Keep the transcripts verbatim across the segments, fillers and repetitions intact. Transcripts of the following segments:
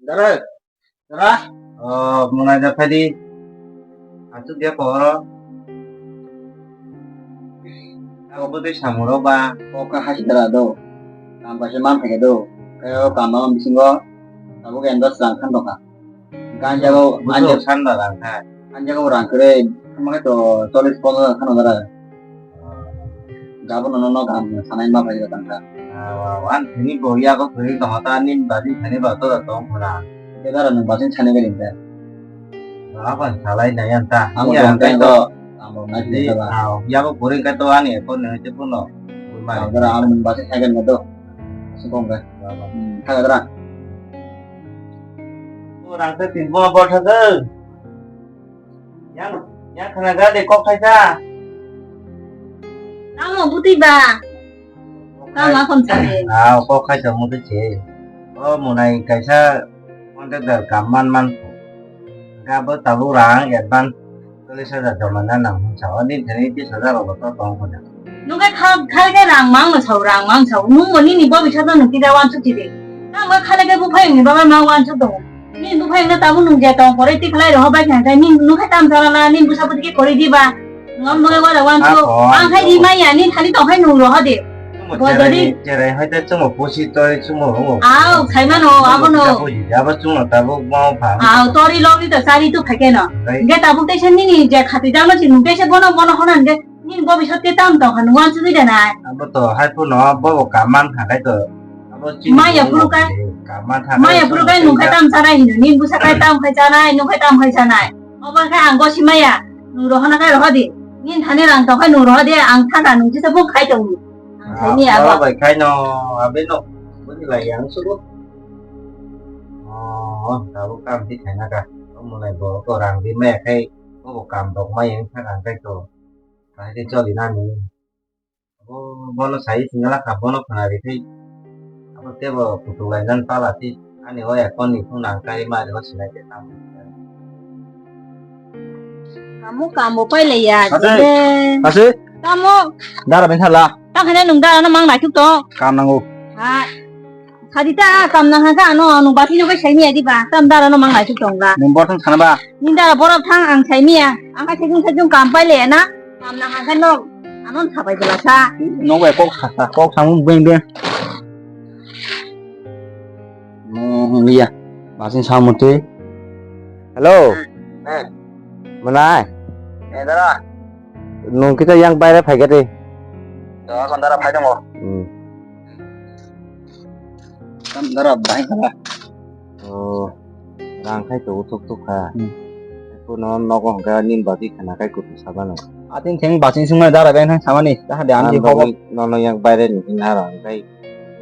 Dara, dara. Oh, munai da phadi. Asuk dia koro. Abo bwtwi samung rok ba. Kok ka hasi dara do. Kam kaisa man phaikha do. Kayo kama bisingo. Tabuk endo chwng khan dokha. Ganjago, bujo anja-, sanda rang kha. Anjago rang kre, thangma khe to chollish ponchash hajar khano dara. Gabo nono no gam sanai ma phai tang kha. Ah, wan thani bo yago thani tong ta nin badi thani ba to tong khona. Ke dara nung badi thani ga rin ta. Apa salai na yan ta. Ang ya tong kai to. Ang bo ngai di ba. Ah, yago puri kai to ani ko ne te puno. Dara ang badi thani ga do. Sukong ga. Hmm, thaga dara. O rang te tin bo bo thaga. Yang, yang khana ga de kok khaisa. Tamo bwtwi ba. Tamo akhon sani. Ah, kok khaisa mutwi se. O munai kaisa contractor kam man man. Ga bo tabuk rang advance chollish hajar joma na nang hwnsa. O din thani tis hajar rok to tong khona. Nung khe kha-, khali khe rang mang no sao, rang mang sao. Nung bo nini bo bisa no nung tida wansuk tide. Tamo khali khe buphayung ni baba ma wansuk tongo. Nini buphayung no tabuk nung je tong pore ti khlai roho bai kha khe nini nung khe tam sala na nini busa buti khe kori di ba. Nung am bo khe wada wansuk. Ako, ang khai di ako. Maya nini thani tong khai nung roho de. Bo jodi cherai hai te chumo pusi toi chumo. Aw, khai mano, abo no. Abo chumo tabuk ma pha. Aw, tori logi to sari tu khai khe no. Nge tabuk te se nini je khati jang no si nung te se bono bono honan de. Nini bobisot khe tam tong kha, nung wansugwi da nai. Abo to hai phano bobo kam man kha khai to. Abo chini maya phuru kai, kam man kha maya phuru kai nung khai tam chanai hino, nini busa kai tam khai chanai, nung khai tam khai chanai. Obo khe ang gosi maya, nung rohona khai rohodi. Nini thani rang tong khai nung rohodi, ang thaka nung jisa buk khai tong. Ang saini abo. Bai khai no, abe no, buni lai yang sugo. Oh, abo kam ti khai na ka. Omo nai bo to rang di maya khai, bobo kam tok maya khai rang khai to. Kahai khe choli nani. Abo bono sai singala kha bono khna ri thai. Abo tebo kutuk lai nan pala ti ani o ya kon ni phung nang kai ma ri o sinai te tam. Kamu kamu pai le ya. Ase. Ase. Kamu. Dara ben thala. Tang khane nung dara no mang nai thuk to. Kam nango. Ha. Khadi ta kam nang kha ano ano bati no kai sai ni adi ba tam dara no mang lai thuk tong la. Nung bor thang sana ba. Ni dara borok thang ang sai miya. Ang kha sejung sejung kam pai le na. Kam nang kha no ano thabai bela sa. Nung bai kok sa sa kok samung beng beng. Nung ya. Basin samung tui. Hello. Eh. Manai. Eh dara. Nung kita yang bayar phai gati. Dara kon dara phai dong. Hmm. Kan dara bai kala. Oh, rang khai to uthuk thuk kha. Hmm. Ko no nogo hongkha nin bati khana khai kutu sabano. Atin theng bati sungma dara ben thang samani. Taha de ani hobo. Nono yang baire ni hina rang khai.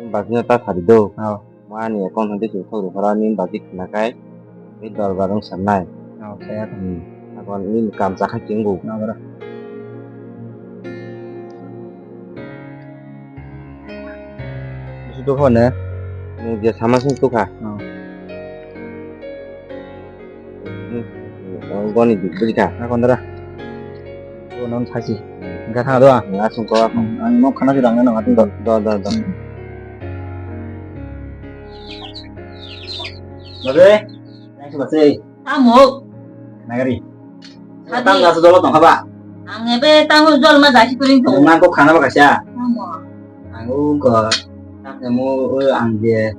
Nin bati no ta thari do. Oh. Mani account hande chu thok rwphara nin bati khna khai, tei dorbar wng sanai. Oh, saya. Hmm. Akon nin kam chakha chengbu. Nabra. Bisu tukha ne? Nung je sama sung tukha. Oh. Ang boni bwrwi kha. Akon dara. O non sachi. Hingkha thang do ang. Asung ko. Hmm, ang nok khana si rang nang atin. Do, do, do, do. Hmm. Babe, nang si base. Tamo. Nagari. Tamo gasu dolo tong haba. Ang ebe tamo jol ma jasi kuring tong. Nang ko khana ba kaisa. Tamo. Ang ungkha, tamni mo, o ang je,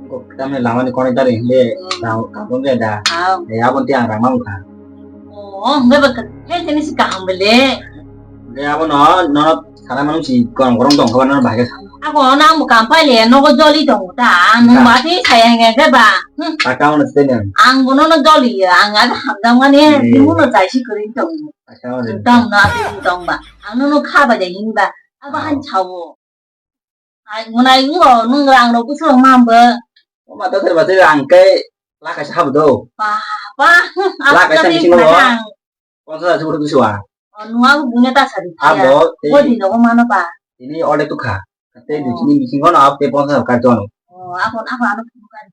ungkha tamni lama ni konai dari hinde, hmm, rang kapon je da. Aw. Eh, abon ti ang rang ma ungkha. Oh, hingke ba, he, he, ni si kaham bele. Hingke abo no, no, sana manung si gorong gorong tong kha ba, no, bahai khe sana. Ako, no, ang bo kam pai le, nogo joli tong ta, ang, ta, bati saya hingke ba. Hmm. Ta kamu na sini. Ang bo no, no joli, ang ada hamjang mani, hmm, ni mo no jai si kering tong. Ta kamu na. Tong na, tong ba. Ang no, no kha ba jai hing ba. Abo, oh, han chawo. Ai, ngunai wngbo, nwng rang rok bwswk mang bo. O ma, ta thai ba thai rang khe la kaisa habo do. Ba, ba, la kaisa bisingo bo. Ponchash hajar bwswk a. O, nungya bo buino ta sadi. Abo, tei bo di nogo mano ba. Tini order tukha. Tei, oh, di tini bisingo no abo tei ponchash hajar kar tono. O, ako, ako, ano phone kar.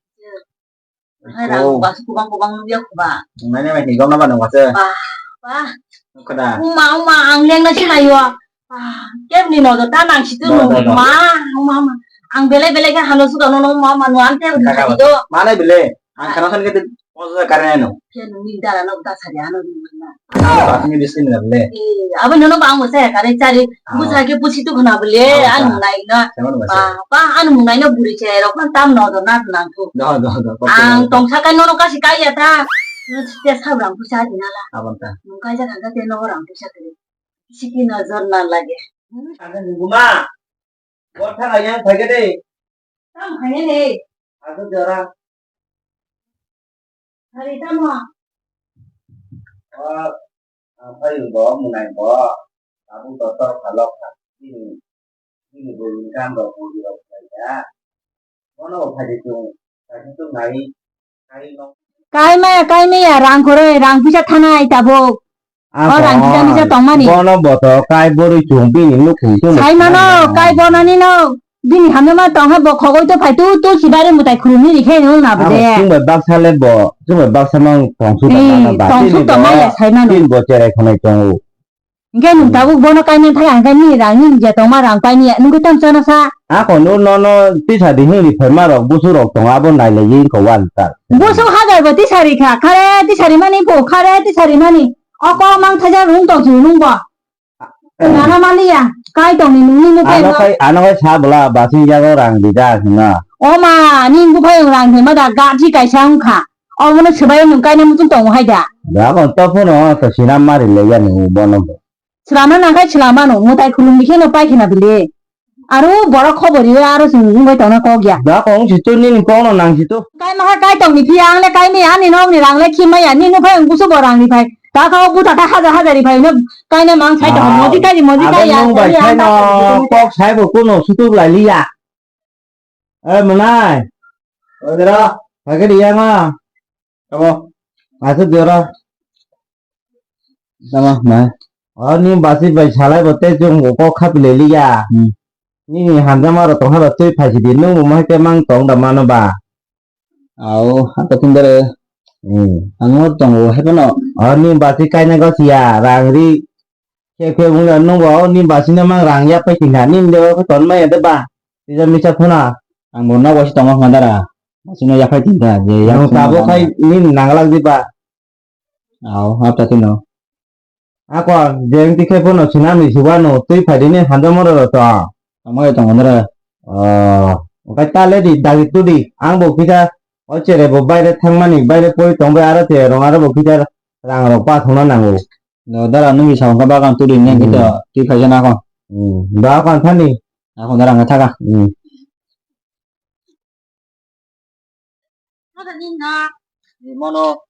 Hai rang, oh, bas kubang kubang nugya kuba. Nai nai nai gom nama nang wasa. Bah, bah. Kada. Uma, uma, ang leng na sinayo. Ah, kebni no ta nang situ no. Da, da, da. Ma, uma, uma. Ang bele bele ke hano suka no, no, uma, uma, no ante. Kaka ba. Mana bele? Ang khana khan kete posa kare ano. Khe nungni dara no ta sari ano ni na. Ano ba tini bisin na le. Eh, abo nono ba ang mo saya kare chari. Ah. Busa ke pusi tu khna bole, ah, ano nai na. Sama ba. Ba, ba ano nai na buri che ro kan tam no do na nang tu. Do, do, do. Ang tong sa kai nono kasi kai ya ta. Te sa bang pusa di na la. Abang ta. Nung kai ja kan ka te no rang pusa kare. Siki nazar na lage. Ada nunggu ma. Kotha kaya phai kete. Tam phai ne. Aku jora. Hari tamo. Wah, apa yang bawa menai bawa? Kamu kotor kalau kaki. Ini belum kan bawa di rumah ya. Mana apa itu? Tadi tuh ngai, ngai no. Kai maya, kai maya, rang khoroi, rang pisa thanai tabuk. O rang kisa misa tongmani. Bono boto kai borwi chung bini nukhung chung. Sai mano, kai bono nino. Bini hamya ma tongha bo khogoi to phai tu, tu sibari mutai khulumni rikhe no na bode. Chung bai baksa le bo, chung bai baksa mang tong su ta na ba. Tong su tong maya sai mano. Tin bo cherai khonai tongo. Hingke nung tabuk bono kainai thai ang kai ni rang ni je tongma rang pai ni nung ko tam chana sa. Ako no no no tisa di hini pherma rok busu rok tong abo nai le yin ko wan ta. Busu hajar bo tisa ri kha, khare tisa ri mani bo, khare tisa ri mani. Oko mang thaja rung tong si nung bo. Nana maliya, kai tong ni nungni no kai ano no. Kai, ano kai sa bela, basing jago rang di da, na. O ma, ni bu phai rang di ma da, ga ji kai sa ung kha. O mono sebai nung kai na muchung tong hai da. Da kon to phono, to sinam mari le ya ni u bono. Selama nang kai selama no, mutai khulum di kheno pai khena bili. Aro borok khobor riyo aro chwng wngwi tongna kok ya. Da kong si tu nini kok no nang si tu. Kai maha kai tong ni phiya ang le kai ni ani nok ni rang le khim maya nini phai ang busu bo rang ni phai. Ta kha o buta kha hajar hajar ni phai no kai na mang sai tong moji kai ni moji kai ya. Nung bai sai no kok sai bo kuno sutuk lai liya. Eh, manai. Odra. Phai khe riya ma. Tamo. Asuk diora. Tamo, mai. O ni basi bai salai bo te jong ko khapi le liya. Hmm. Ni ni hamjama ro tong ha ba twi phai si di nung bo mai te mang tong da mano ba. Au, ha to tun dere. Hmm. Ang mo tong o he no. O ni basi kai na go siya rang ri. Khe khe wngya nung bo ni basi no mang rang ya pai tingkha ni de ko ton mai de ba. Tisa misa khuna. Ang bo nogo si tongo khna dara. Basi no ya pai tingkha je ya. Nung tabo khai ni nanglak di ba. Au, hap ta tino. Ako jeng ti khe bono sinani subano twi phai di ni hanja moro ro to. Tamo ya tongo dara. Oh, okai ta le di dagi tu di. Ang bo kisa o chere bo baire thangmani baire poi tong bai aro te rong aro bo kisa rang rok pa thongna nango. No, dara nungni samung kha bagan tuli neng kito twi khaisa na kon. Hmm, ba kon thani. Ako dara nge thaka. Hmm. Mono.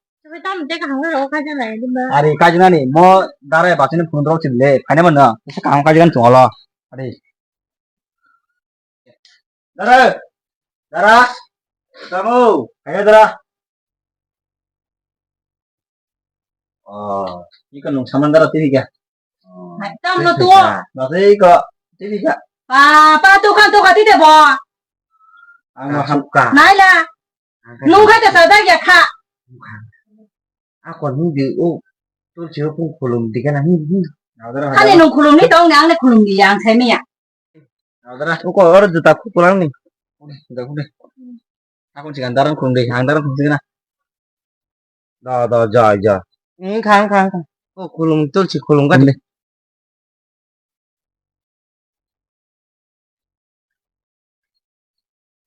Ari kajina ni mo dara ba sini phun rok chile. Khaina mana? Kisa kaham kajina cholo. Ari. Dara, dara, kamu, ayo dara. Oh, ini kan nung saman dara tiri ka. Hai, tam no tuo. Masih kok tiri ka. Pa, pa, tuh kan, tuh kan, tidak bo. Ang no hamka. Naila. Nung khai ta sa da ya kha. Ako ni di o. Tulsi o pung khulum di kana hi hi. Kani nung khulum ni tong ni ang ne khulum di yang sai mi ya. Adara. Uko oro juta khu pulang ni. Juta khu de. Aku sih antaran khulum de, antaran khulum de na. Da da ja ja. Khang khang khang. Oh khulum tulsi khulum ka de.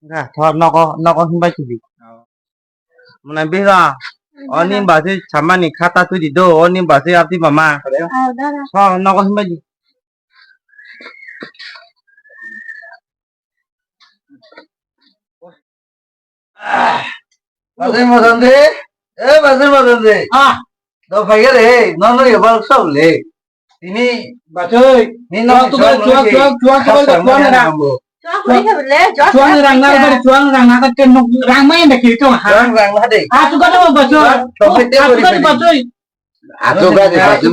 Ga thor nogo nogo himbai sidi. Muna bihra. Oni basi samani khata tui di do, oni basi arti mama. Thor nogo himbai di. Basai Madan de, eh Basai Madan de. Ah, do phai gare, no no ya bal sab le. Ini bachoi, ni no chuak tu bal, chuak, chuak, chuak tu bal, chuak na. Chuak kuri khe le, chuak. Chuak rang na bari, chuak rang na ka ken nok rang mai nda kiri to ha. Rang rang na de. Ah, tu ka to bachoi. Ah, tu ka to bachoi. Aku gari baju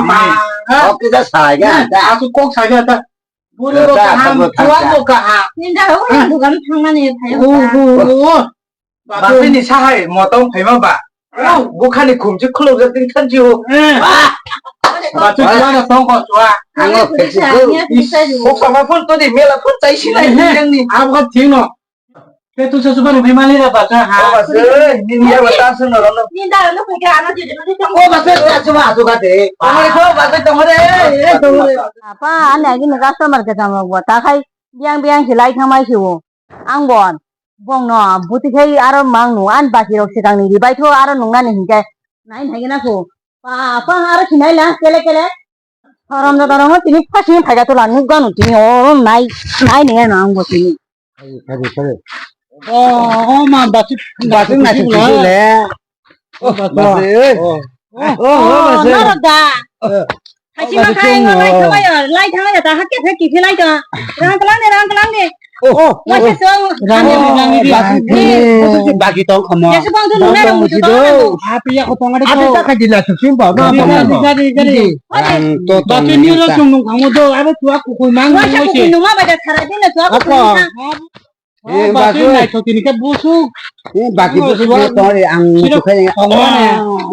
mata. Oke dah saya dah. Aku kok saya dah. Buru bo kaham, chuak bo kaham. Ninda ho ni dukan thangmani phayo. Oh, oh, oh. Bapini sahai motong phaima ba. Oh, bukhani khumji khulok jak ding thanji ho. Batu chuak na tong ko chuak. Ang Facebook. Kok sama phone to di mela phone chai sinai yang ni. Abo thino. Khe tu sa subar umi mali ra basa ha. O basa, ni ni ya bata sun no no. Ni da no khe ana je de. O basa, ta suba asu ka de. Amari so basa tong de, e tong de. Apa ani agi ni customer khe tamo bo ta khai biang biang hilai thamai siwo. Ang bon bong no buti khai aro mang nu an baki rok sikang ni ribai tho aro nung nani hinkhe nai nai na ko. Pa pa aro sinai la kele kele. Haram da darang tini phasing phaika tola nukgano tini oro nai nai ne na ang bo tini. Kari kari. Oh oh ma batu batu na sing le. Oh batu. Oh oh batu. Naro da. Kachi ma khai ngo lai thang yo lai thang ya ta hakke thak ki lai ta. Rang lang de rang lang de. Oh, oh, Wajah oh. Song. Rang, rang, rang, rang, rang. Bagi tong kamo. Ya, sebang tu nuna rang mutu tong. Api ya ko tong ada. Api tak kaji lah susim ba. Gari, gari, gari. Rang to tong. Batu ni lo sung nung kamo do. Ada tua kukui mang. Wajah kukui numa baca sara din tua kukui numa. Eh, batu nai to tini ke busu. Eh, bagi busu tong ang sukai.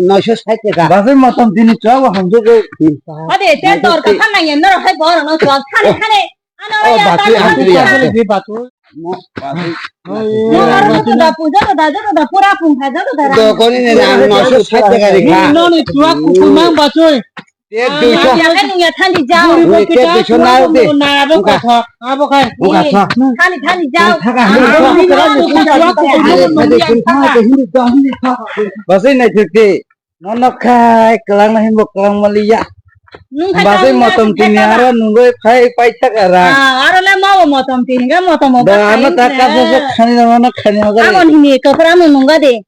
Noisho sai ka. Batu motom tini tua wa hong do. Ade, ten tor ka phan nang yan naro hai bor no tua khane khane. Ano ya ta khane. Batu. Mo batu. Mo batu da puja da da da pura pung kha da da. Do koni ne ang noisho sai ka ri kha. No ni tua ku mang batu. Te duiso. Ya kan ya thani jao. Te duiso na de. Na abo kha. Abo kha. Thani thani jao. Basi nai thukti. Nono khai kelang na himbo kelang maliya. Nung khai basi tang motom tini aro nungoi phai pai thak ara. Ah, aro le mo motom tini ga motom mo. Da ano ta ka sa khani na mano khani ha. Amo hini ka pra mo nungga de.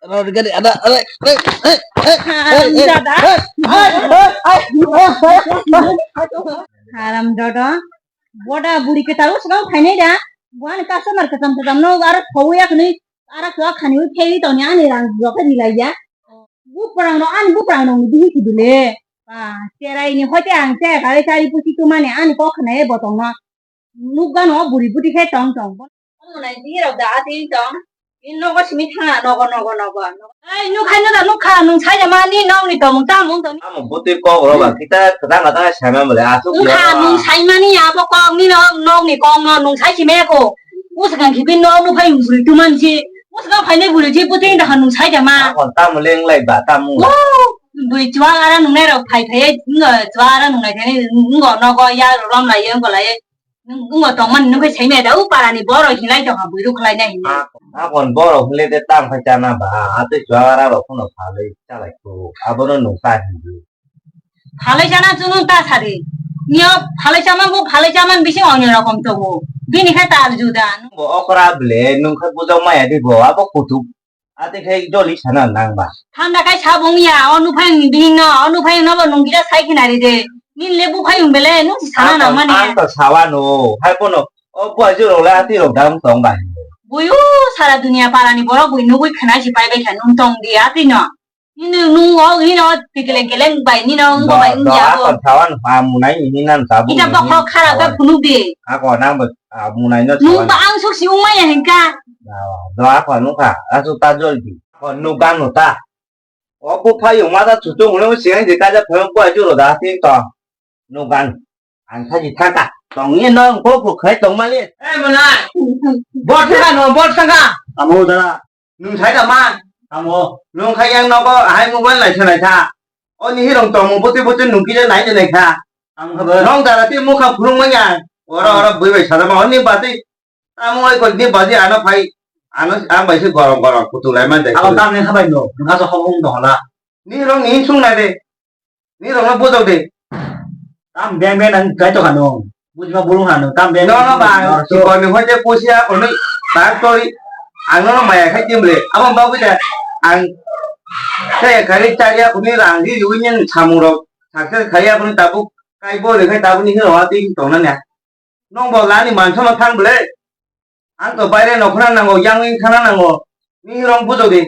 Ror gari ada ada. Haram dodo. Boda buri ke taru sekarang khainai da. Buan customer kacham kacham no aro khawui ya khani. Ara kha khani wi phei toni ani rang jok ri lai ya. Bu prang no ani bu prang no di hi kidile. Pa terai ni hoite ang te kare chari pusi tu mane ani kok khna e botong no. Nukga no buri buti khe tong tong. Omo nai di rok da ati tong. In nogo simi thanga nogo nogo nogo. Ei nukha no da nukha nung sai da mani nong ni tong tang mung tong. Amo buti kok ro ba kita kadang kadang sama bole asuk. Nukha nung sai mani abo kok ni no nong ni kok no nung sai simi ko. Usgang khibin no nukhai buri tuman si. Usgang phainai buri si puting da nung sai jama. Kon tamu leng lai ba tamu. Bui chuang ara nungnai rok phai phai chuang ara nungnai thani ngo nogo ya rom lai ngo lai. Ngo tongmani nungkhai sai meda u para ni borok hinlai tongha bui ruk khlai nai hinwi. Akon borok hinle de tam khai chana ba atwi chuang ara rok phano phalwi chalai kho abono nung ta hinwi. Phalai chana chwng ta sari. Niyo phalai chaman bo phalai chaman bising onyo rokom tongo. Bini khe tal juda. Bo okra ble nung khe bujok maya di bo abo kutuk. Ate khe joli sana nang ba. Thanda kai sabung ya onu phayung ni bini no onu phayung no bo nung gila sai khinari de. Nin le bu phayung bele nung si sana nang mani. Ang to sawa no. Hai pono o bo ajo rok le ati rok dam tong ba. Buyu sara dunia para ni borok bui nugui khnai si pai bai kha nung tong di ati no. Nini nung o hino tikeleng keleng bai nino wngbo bai wngya bo. Kon sawan ha munai hini nan sabu. Ita bokhok khara ta phunuk di. Ako nang bo munai no sawan. Nung ba ang sok si wngmaya hingka. Do ako nukha asu ta jol di. Ako nukang no ta. O bu phai yung mata chutung ulo siang di kaja phai ko aju ro da ti to. Nukang. Ang thaji thaka. Tongye no ko ko khai tong mali. Eh mala. Bor thaka no bor thaka. Amo dara. Nung sai da ma. Amo. Nung khai yang nogo hai mobile lai sanai tha. O ni hirong tong mo bote bote nung kile nai de nai kha. Ang kha ba. Nong dara ti mukha phulung manya. Ora ora bui bai sada ma oni bati. Amo ai ko ni baji ano phai. Ano ang bai se gorong gorong kutu lai man de. Abo tam ne kha bai no. Nung kha so hong hong no hala. Ni rong ni sung nai de. Ni rok no bujok de. Tam beng beng nang kai to kha nung. Bujima bulung ha nung tam beng. No no ba. Sikon ni hoje pusia kono tak tori. Ang no maya khai tim re. Abo ba buja. Ang kaya kari charia kuni rang di yuin yang samung rok. Sakse kaya kuni tabuk kai bo le khai tabuk ni hiro wa ti tong na nya. Nong bo lani mansa no thang ble. Ang to baire no khna nango yang in khna nango. Ni rong bujok de.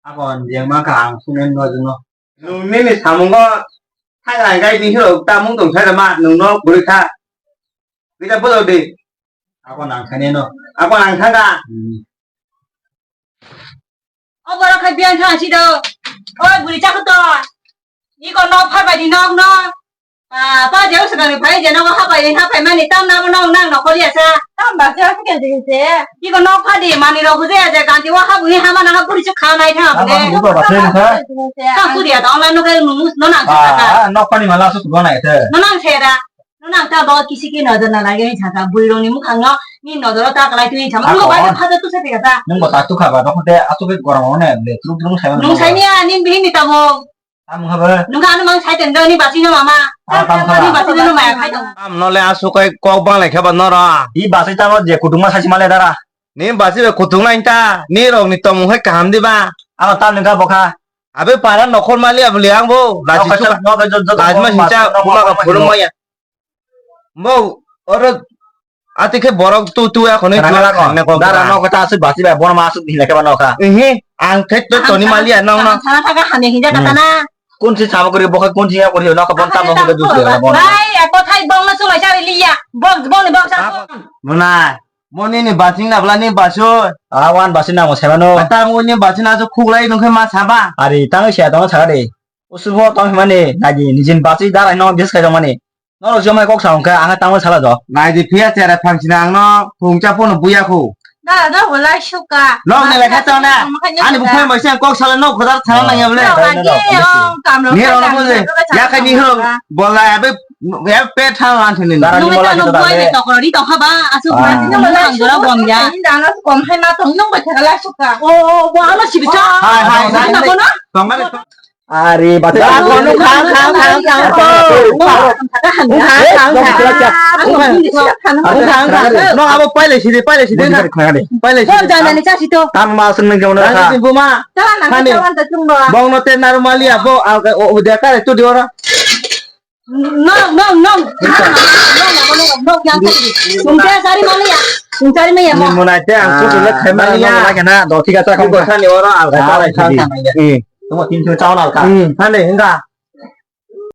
Abon jengma kaham sunen no jengno. Nung nini samungo thaga gai ni hiro tamung tong sai ma nung no guri kha. Kita bodo de. Ako nang thane no. Ako nang thaga. O borok khai biang thang si do. Oi buri chakhu to. Iko nok phar bai di nok no. Pa, pa, je usukani phai je nogo hapai, hapai mani tam nabo nong nang nokol ya sa. Tam ba je usukani je. Iko nok phadi mani rok buje je ganti wa habu hi hama nang buri chuk kha nai tha Abo bole. Ni baba sen kha. Tam suriya ta online no kai no nang sa. Ah, nok pani mala su tu nai the. No nang se da. No nang ta bo kisi ki nojor na lage ni sa ta bui rong ni mukhang no ni nojor ta kalai tu ni sa. Ah, no ba kawan. Phaja tu se pega ta. Nung bo ta tu kha ba no te atu ke gorong ne le truk truk sai. Nung sai ni ani bihini tamo. Tamo kha ba? Nungkha ano mang sai tong ni basi no mama. Ah, tamo kha ba? Ni basi no maya khai tong. Tam no le asu kai kok bang lai khe ba noro. I basi tamo je kutung ma sai si male dara. Ni basi be kutung nai ta, ni rok ni tomung hai kaham di ba. Ano tam nungkha bokha. Abe para nokhor mali abli ang bo. Lajima hincha buma ka phurung maya. Bo oro ati khe borok tu tu ya khonwi chwla khangna kok dara. Nokha ta aswk basi bai bono ma aswk hinna khe ba nokha. Ehe, ang khe to toni maliya nong no. Sana thaga hane hinja kata na. Kun si sama kori bokha kun si ya kori nokha bon tamo khe dus de bono. Bai, ako thai bong no chulai sa liya. Bong bong ni bong sa. Mona, moni ni basing na bla ni basu. Awan basing na mo semano. Tamo ni basing na so khuklai nung khe ma saba. Ari tang sia tong saga de. Usubo tong mani nagi nijin basi dara no bis khai tong mani. Norok jomai kok sa hwnkhe, ang tamo sala jo. Nai di phiya chera phangsina ang no phung cha phone buya khu. Dara do bolai suka. Nok ni lekha chana. Ani buphai bai se kok sala nok khadar thana nang yable. Ni rok no bole. Ya khai ni hro. Bolai abe ya pe thang an thani. Dara ni bolai khadar. Nung buai ni tokro ri tokha ba asu buai ni bolai suka. Kom hai ma tong nung bai thagala suka. O o bo ano sibi cha. Hai hai hai. Tong ba. Ari bate. Khang khang khang khang khang. Khang khang khang. No abo paile sidi paile sidi na. Paile sidi. Tam ma sun nang jauna kha. Buma. Khani. Bong no te naru mali abo o de kare tu diora. No no no. Sari mali ya. Sari mali ya. Munai te ang su le khai mali ya. Lagi na do tiga ta kong. Khani ora al kha. Tamo tin chu chaw nal kha. Hmm, hande hinga.